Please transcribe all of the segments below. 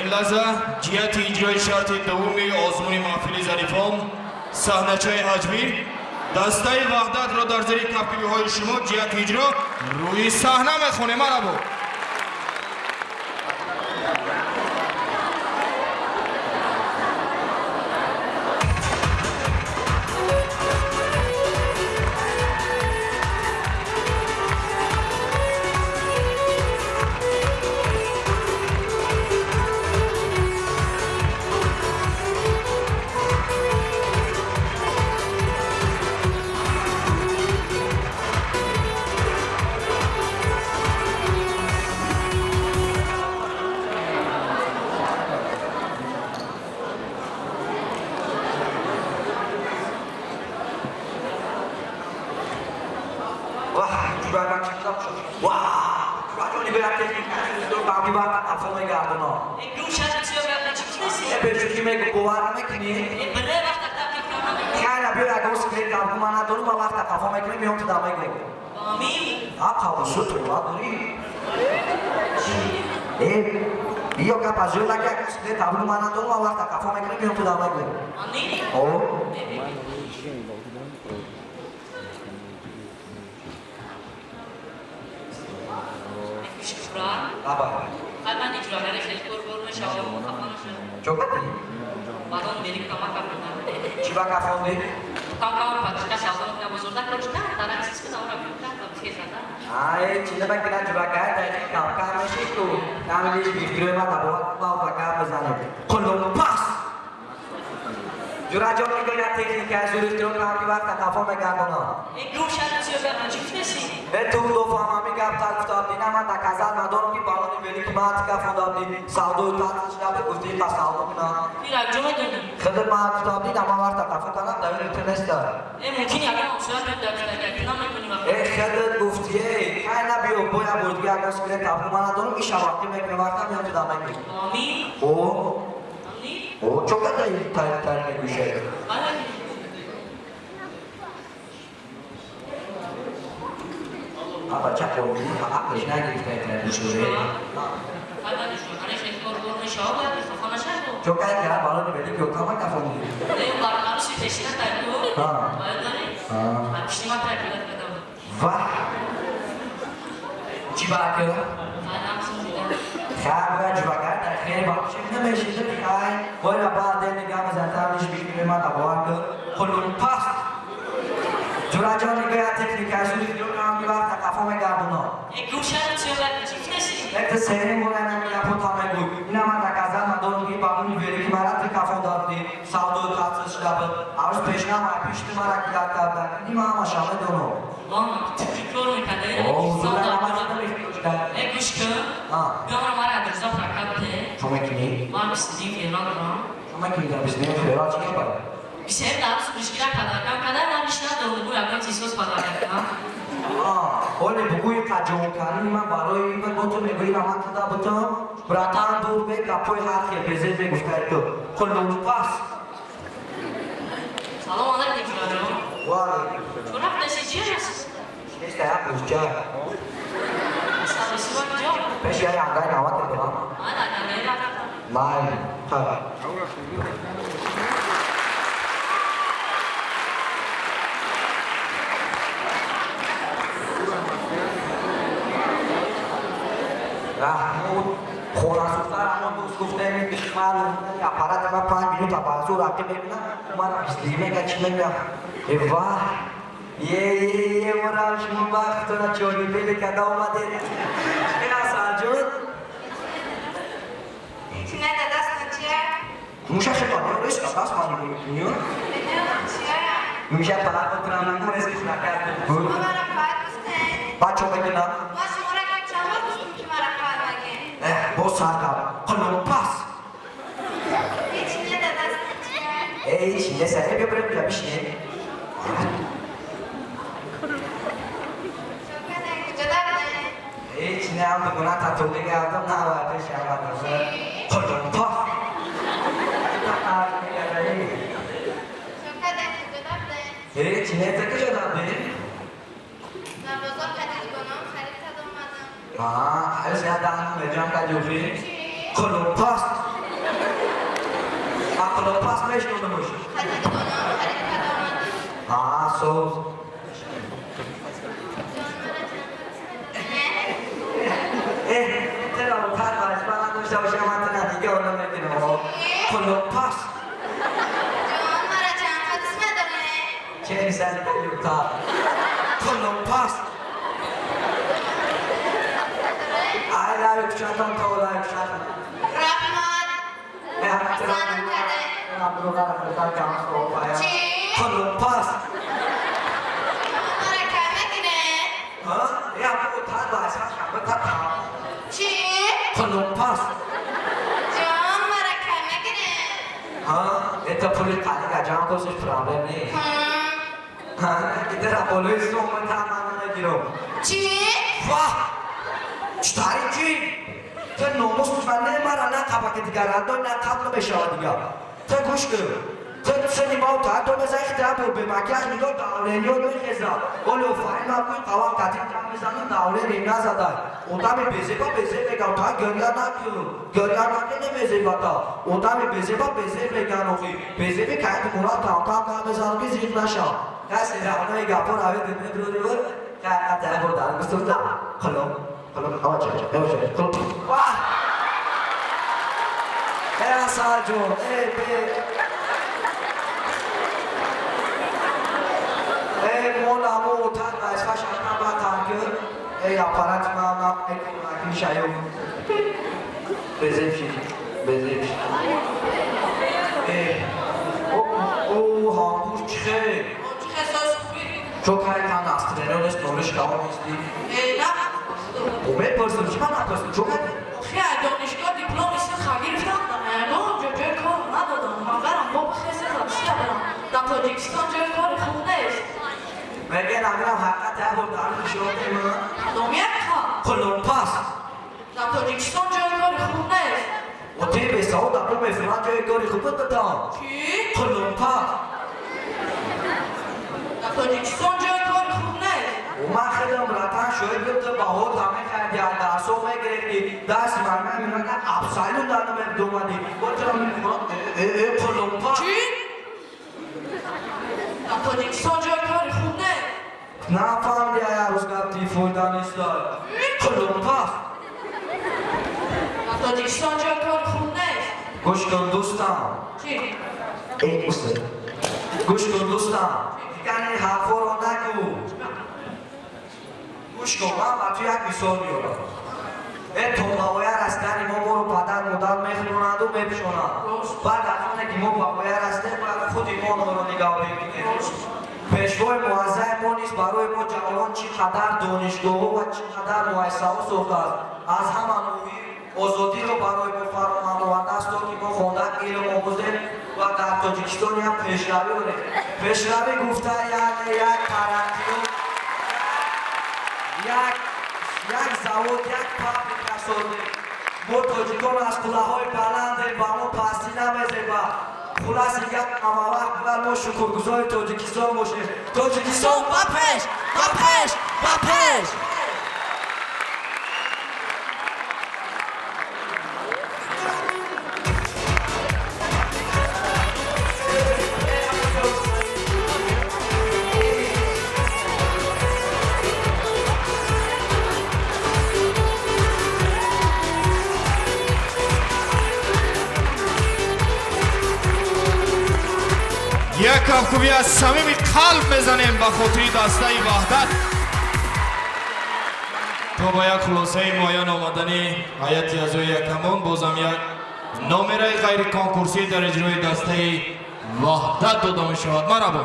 Ин лаҳза ҷиҳати иҷрои шарти дуввуми озмуни маҳфили зарифон саҳначаи ҳаҷвӣ дастаи ваҳдатро дар зери кафкӯбиҳои шумо ҷиҳати иҷро рӯи саҳна мехонем. Марабо. Кулумпас. Намешнонда бошӣ. А, соз. Тера отар вазифа надошта бошам, ман тана дига оно мекунам. Кулумпас. Ҷон, мара чанд қа дӯст медорӣ? Че мисали кулумпас? Кулумпас. Ай лаби кучатон то лаби кучатон. Раҳмат. Чӣ? Кулумпас. Ҷон, мара кай мегирӣ? Ҳа? Я отар вазифа шаба та та. Чӣ? Кулумпас. Ҷон, мара кай мегирӣ? Ҳа? Это пули қалига ҷамъ косиш проблем нест. Ҳм. Ки тера болои сума та ман намегирам. Чӣ? Ваҳ! Читари ки? Ту номус не мара на қабаки дигар андой на қаб намешавад дигар. Ту гӯш кун. Ту сени ма та то мезаи хитра бо бе макияж нигоҳ давлениё мехеза. Оле офарин ма куй қавақ катин ҷамъ мезанам давлени назадай. Одами безеба безеб меган та гиря накун. Гиря накун намезеба та. Одами безеба безеб меган охи. Безеби кайти мурад там там гап мезанам ки зиқ нашав. Касе равнои гапо равед медрудивуд. Кай қата бурдан густурда. Хулум. Хулум. Авача. Авача. Хулум. Вах! Эй, Асал ҷон, эй, бе. Эй, мо намо отар вазифа шашна ба таркир. Эй, аппарати ман нам эй кӯмаки шаё. Безеб шид. Безеб шид. Эй, о, о, ҳампуш чихе? Чӣ соз хубӣ? Чо кай тан астрено нест, нолиш као нести? Э, на. О, мепурсам, чӣ ман напурсам? Чо кай? Охи, аз донишгоҳ дипломи сирха гирифтам, ягон ҷо ҷои кор надодам. Магарам бо бихезе Россия барам. Дар Тоҷикистон ҷои кори хуб нест. Мегӯяд амирам ҳақиқат як бор дар нишон ман. Номяк ха. Кулумпас. Дар Тоҷикистон ҷои кори хуб нест. О, ти бесавод дабо мефуран ҷои кори хуб додам. Чӣ? Кулумпас. Дар Тоҷикистон ҷои кори хуб нест. О, ман хелам братан шоҳид гуфта баҳор мехарди, аз дарсо мегирифти, дарси мармар мемада абсолют дар намедомадӣ. О, чаро мефуран? Э, э, кулумпас. Чӣ? Дар Тоҷикистон ҷои кори хуб нест. Нафаҳмиди ая рӯз гапти фоида нестай. Кулумпас. Дар Тоҷикистон ҷои кори хуб нест. Гӯш кун дӯстам. Чӣ? Эй, дӯст. Гӯш кун дӯстам. Дигар ин ҳарфоро нагӯ. Гӯш кун, ман ба ту як мисол меорам. Э, то ба воя расидани мо моро падар модар мехӯронанду мепӯшонанд. Баъд аз оне ки мо ба воя расидем, бояд худи мо онҳоро нигоҳ бикунем. Пешвои муаззаи мо низ барои мо ҷавонон чӣ қадар донишгоҳҳо ва чӣ қадар муассисаҳо сохтааст. Аз ҳама муҳим озодиро барои мо фароҳам овардааст, то ки мо хонда илм омӯзем ва дар Тоҷикистон як пешравӣ орем. Пешравӣ гуфта яъне як тараққиёт, як завод, як фабрика созем. Мо тоҷикон аз қуллаҳои баландем ва мо пастӣ намезеба. Хулоси гап, ҳамавақт бояд мо шукргузори Тоҷикистон бошем. Тоҷикистон ба пеш, ба пеш, ба пеш! Як кафкӯбӣ аз самими қалб мезанем ба хотири дастаи Ваҳдат. То ба як хулосаи муайян омадани ҳайати аъзои якамон бозам як номераи ғайриконкурсӣ дар иҷрои дастаи Ваҳдат дода мешавад. Марҳабо.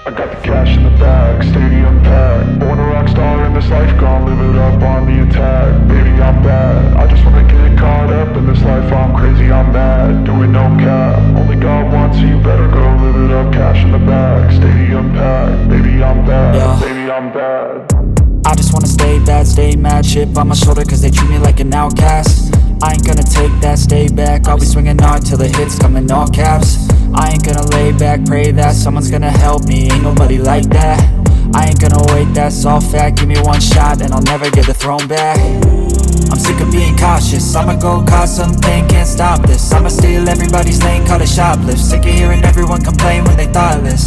I got the cash in the bag, stadium packed. Born a rock star in this life, gon' live it up on the attack. Baby, I'm bad, I just wanna get caught up in this life. I'm crazy, I'm mad, doing no cap. Only God wants you, better go live it up. Cash in the bag, stadium packed. Baby, I'm bad, Yeah. baby, I'm bad. I just wanna stay bad, stay mad. Chip on my shoulder cause they treat me like an outcast. I ain't gonna take that, stay back. I'll be swinging hard till the hits come in all caps. I ain't gonna lay back, pray that someone's gonna help me. Ain't nobody like that. I ain't gonna wait, that's all fact. Give me one shot and I'll never get the throne back. I'm sick of being cautious. I'ma go cause something, can't stop this. I'ma steal everybody's lane, call it shoplift. Sick of hearing everyone complain when they thoughtless.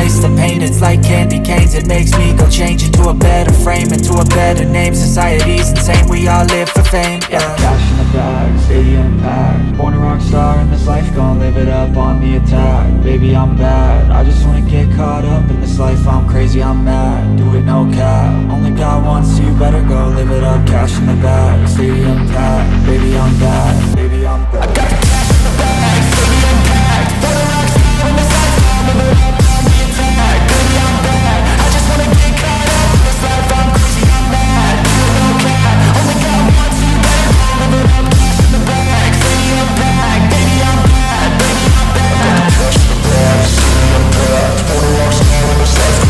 Taste the pain, it's like candy canes. It makes me go change into a better frame, into a better name. Society's insane, we all live for fame, yeah. Cash in the bag, stadium packed. Born a rock star in this life, gon' live it up on the attack. Baby, I'm bad, I just wanna get caught up in this life. I'm crazy, I'm mad, do it no cap. Only God wants you, better go live it up. Cash in the bag, stadium packed. Baby, I'm bad, baby, I'm bad. I got the cash in the bag, stadium packed. Born a rock star in this life, gon' live it up on the attack. Baby, I'm bad, I just wanna get caught up in this life. I'm crazy, I'm mad, do it no cap. Only God wants you, better go live it up. Cash in the bag, stadium packed. Baby, I'm bad, baby, I'm bad. Cash in the bag, stadium packed. Born a rock star in this life, gon' live it up on the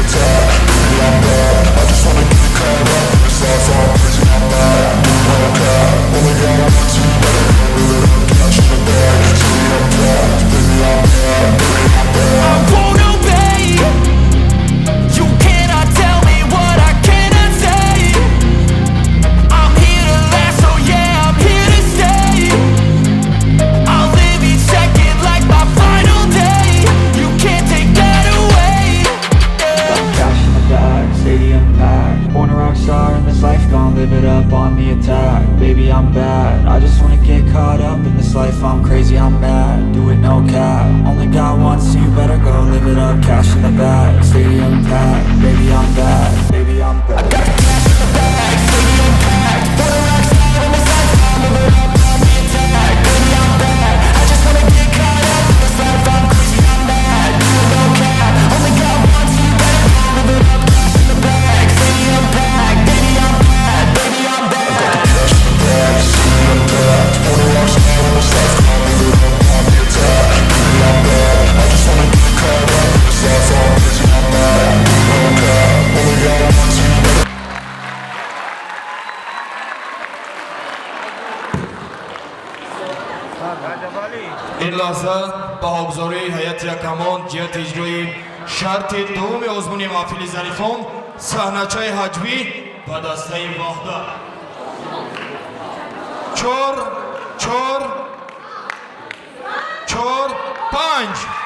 attack. Baby, I'm bad, I just wanna get caught up in this life. I'm crazy, I'm mad, do it no cap. Only God wants you, better go live it up. Cash in the bag, stadium packed. Baby, I'm bad, baby, I'm bad. I won't obey. You cannot tell me what I cannot say. I'm here to last, oh yeah, I'm here to stay. I'll live each second like my final day. You can't take that away. Yeah. Cash in the bag, stadium packed. Born a rock star in this life, gon' live it up on the attack. Baby, I'm bad, I just wanna get caught up in this life. I'm crazy, I'm mad, do it no cap. Only God wants you, better go live it up. Cash in the bag, stadium packed. Baby, I'm bad, baby, I'm bad. I got the cash in the bag, stadium packed. Born a rock star in this life, gon' live it up on the attack. Baby, I'm bad, I just wanna get caught up in this life. I'm crazy, I'm mad, do it no cap. Only God wants you, better go live it up. Cash in the bag, stadium packed. Baby, I'm bad, baby, I'm bad. Cash in the bag, stadium packed. Born a rock star in this life, gon' live it up on the attack. Baby, I'm bad, I just wanna get caught up in this life. I'm crazy, I'm mad, do it no cap. Only God wants you, better. Ин лаҳза баҳогузории ҳайати ҳакамон ҷиҳати иҷрои шарти дуввуми озмуни маҳфили зарифон саҳначаи ҳаҷвӣ ба дастаи Ваҳдат. 4, 4, 4, 5.